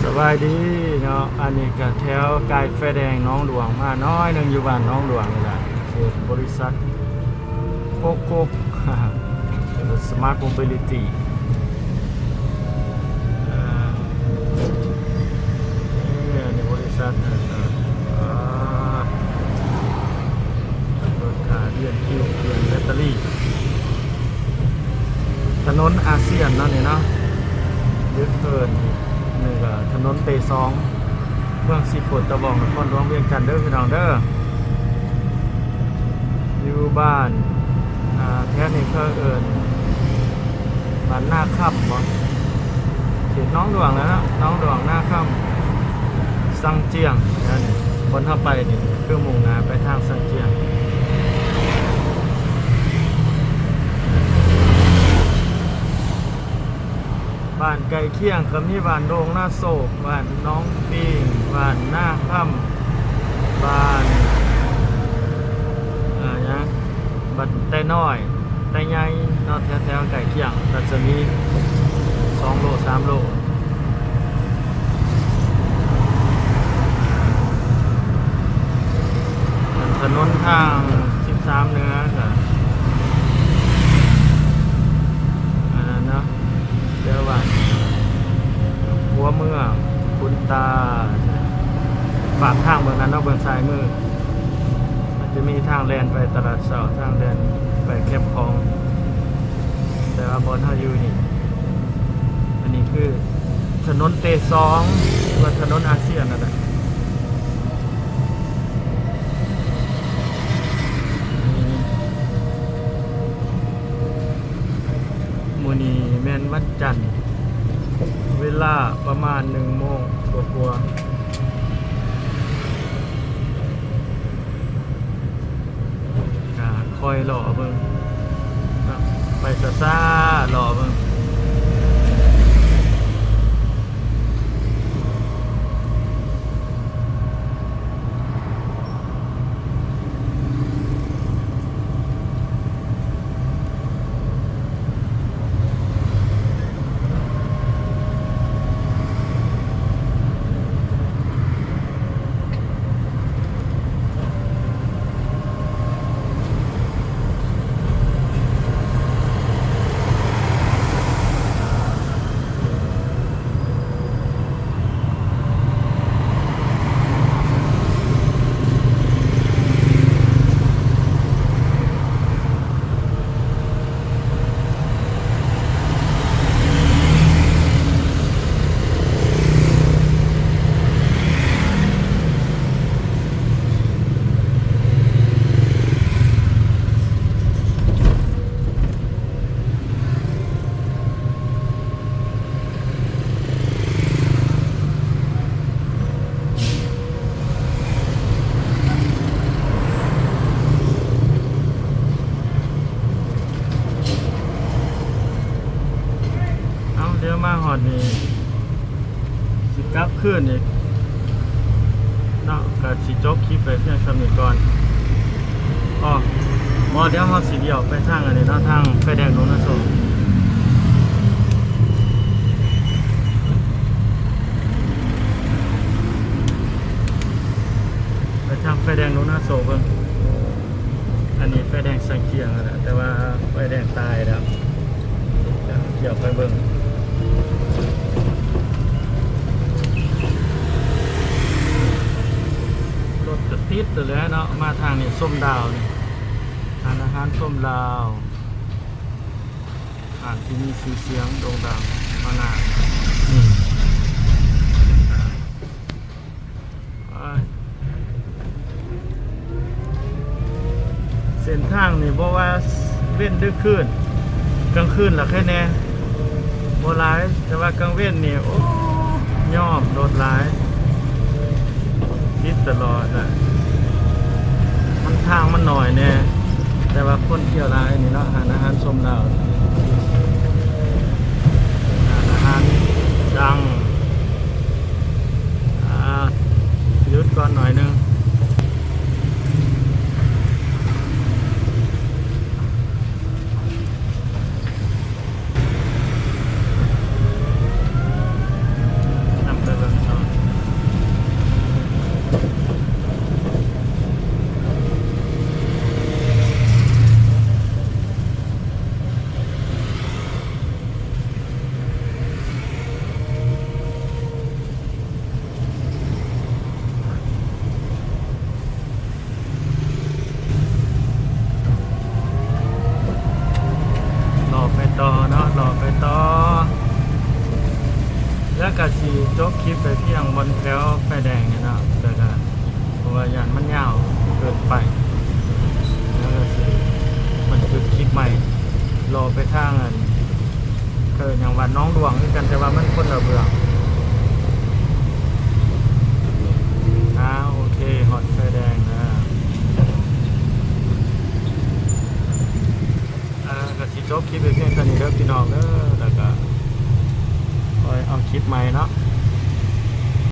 ສະບາຍດີເນາະ ອັນນີ້ກະແຖວໃກ້ໄຟແດງໜອງຫຼວງມາໜ້ອຍໜຶ່ງ ຢູ່ບ້ານໜອງຫຼວງນີ້ລະ ເຂດບໍລິສັດໂກໂກ້ Smart Mobility ເອີ ນີ້ບໍລິສັດ ເອີ ລົດຖ້າລຽນຄິວປ່ຽນແບັດເຕີຣີ ຖະໜົນອາຊຽນເນາະນີ້ເນາະ ຫຼືເອີ້ນນີ້ກະຖະໜົນເຕສອງ ເມືອງສີໂຄດຕະບອງ ນະຄອນຫຼວງວຽງຈັນເດີພີ່ນ້ອງເດີ ຢູ່ບ້ານ ອ່າ ແຖວນີ້ເຂົາເອີ້ນບ້ານນາຄຳບໍ ເຂດໜອງຫຼວງແຫຼະເນາະ ໜອງຫຼວງ ນາຄຳ ຊັງຈຽງ ແຖວນີ້ ບ່ອນເຮົາໄປນີ້ຄືມຸ່ງໜ້າໄປທາງຊັງຈຽງ. ບ້ານໃກ້ຄຽງກະມີບ້ານດົງນາໂສກ ບ້ານໜອງປິງ ບ້ານນາຄຳ ບ້ານ ອາ ຫຍັງ ບ້ານໄຕນ້ອຍ ໄຕໃຫຍ່ເນາະ ແຖວໆໃກ້ຄຽງ ກະຈະມີສອງໂລ ສາມໂລ. ຖະໜົນທາງສິບສາມເໜືອກະ ອັນນັ້ນເນາະ ແຖວບ້ານຫົວເມືອງ ຂຸນຕາ ປາກທາງເບື້ອງນັ້ນເນາະ ເບື້ອງຊ້າຍມື ມັນຈະມີທາງແລ່ນໄປຕະຫຼາດເຊົ້າ ທາງແລ່ນໄປແຄມຂອງ ແຕ່ວ່າບ່ອນເຮົາຢູ່ນີ້ ອັນນີ້ຄືຖະໜົນເຕສອງ ຫຼືວ່າຖະໜົນອາຊຽນນັ້ນແຫຼະ. ມື້ນີ້ແມ່ນວັນຈັນ ເວລາປະມານໜຶ່ງໂມງກວ່າໆ ກະຄ່ອຍເລາະເບິ່ງເນາະ ໄປຊ້າໆ ເລາະເບິ່ງ. ເອົາ ດຽວມາຮອດນີ້ ຊິກັບຄືນອີກເນາະ ກະຊິຈົບຄລິບໄວ້ພຽງສ່ຳນີ້ກ່ອນ. ອໍ ບໍ່ ດຽວເຮົາຊິລ້ຽວໄປທາງອັນນີ້ເນາະ ທາງໄຟແດງດົງນາໂສກ ໄປທາງໄຟແດງດົງນາໂສກເບິ່ງ. ອັນນີ້ໄຟແດງສັງກຽງແລ້ວ ແຕ່ວ່າໄຟແດງຕາຍແລ້ວ ດຽວໄປເບິ່ງ. ລົດກະຕິດແລ້ວແຫຼະເນາະ ມາທາງນີ້ ຊົມດາວນີ້ ຮ້ານອາຫານຊົມດາວ ຮ້ານທີ່ມີຊື່ສຽງໂດ່ງດັງມານານ. ເສັ້ນທາງນີ້ບໍ່ວ່າເວັນຫຼືຄືນ ກາງຄືນລະໄຄແດ່ ບໍ່ຫຼາຍ ແຕ່ວ່າກາງເວັນນີ້ ໂອ້ ຍອມ ລົດຫຼາຍ ຕິດຕະຫຼອດລະ ມັນ ທາງມັນໜ້ອຍແດ່ ແຕ່ວ່າຄົນທ່ຽວຫຼາຍນີ້ເນາະ ຮ້ານອາຫານຊົມດາວ ຮ້ານອາຫານດັງ. ອ່າ ຢຸດກ່ອນໜ້ອຍໜຶ່ງ ນຳໄປເບິ່ງ ກະຊິຈົບຄລິບໄປພຽງບ່ອນແຖວໄຟແດງນີ້ເນາະ ແລ້ວກະ ເພາະວ່າຢ້ານມັນຍາວເກີນໄປ ແລ້ວກະຊິບັນທຶກຄລິບໃໝ່ ເລາະໄປທາງອັນ ເອີ້ນຫຍັງ ວັດໜອງດ້ວງຄືກັນ ແຕ່ວ່າມັນຄົນລະເບື້ອງ